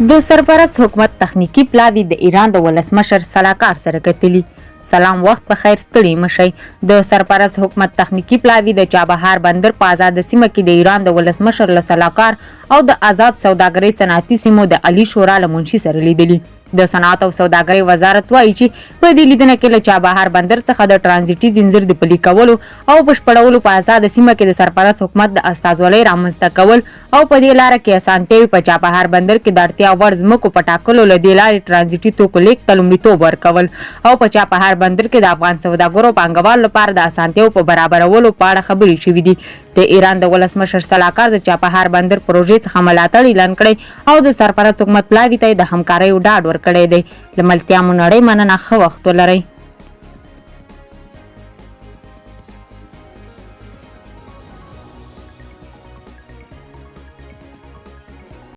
د سرپرست حکومت تخنیکي پلاوي د ایران د ولسمشر سلاکار سره کتلي. سلام وخت په خیر ستړي مشئ. د سرپرست حکومت تخنیکي پلاوي د چابهار بندر په ازاده سیمه کې د ایران د ولسمشر له سلاکار او د ازاد سوداګرۍ صنعتي سیمو د عالي شورا له منشي سره لیدلي. د صنعت او سوداګرۍ وزارت وايي چې په دې لیدنه کې له چابهار بندر څخه د ترانزیټي ځنځیر د پلي کولو او بشپړولو په ازاده سیمه کې د سرپرست حکومت د استازولۍ رامنځته کول او په دې لاره کې اسانتیاوې په چابهار بندر کې د اړتیا وړ ځمکو په ټاکلو له دې لارې ترانزیټي توکو لېږد ته لومړیتوب ورکول او په چابهار بندر کې د افغان سوداګرو او پانګوالو لپاره د اسانتیاوو په برابرولو په اړه خبرې شوې دي. د ایران د ولسمشر سلاکار د چابهار بندر پروژې څخه ملاتړ اعلان کړی او د سرپرست حکومت پلاوي ته یې د همکاریو ډاډ ورکړی دی. له ملتیا مو نړۍ مننه، ښه وخت ولرئ.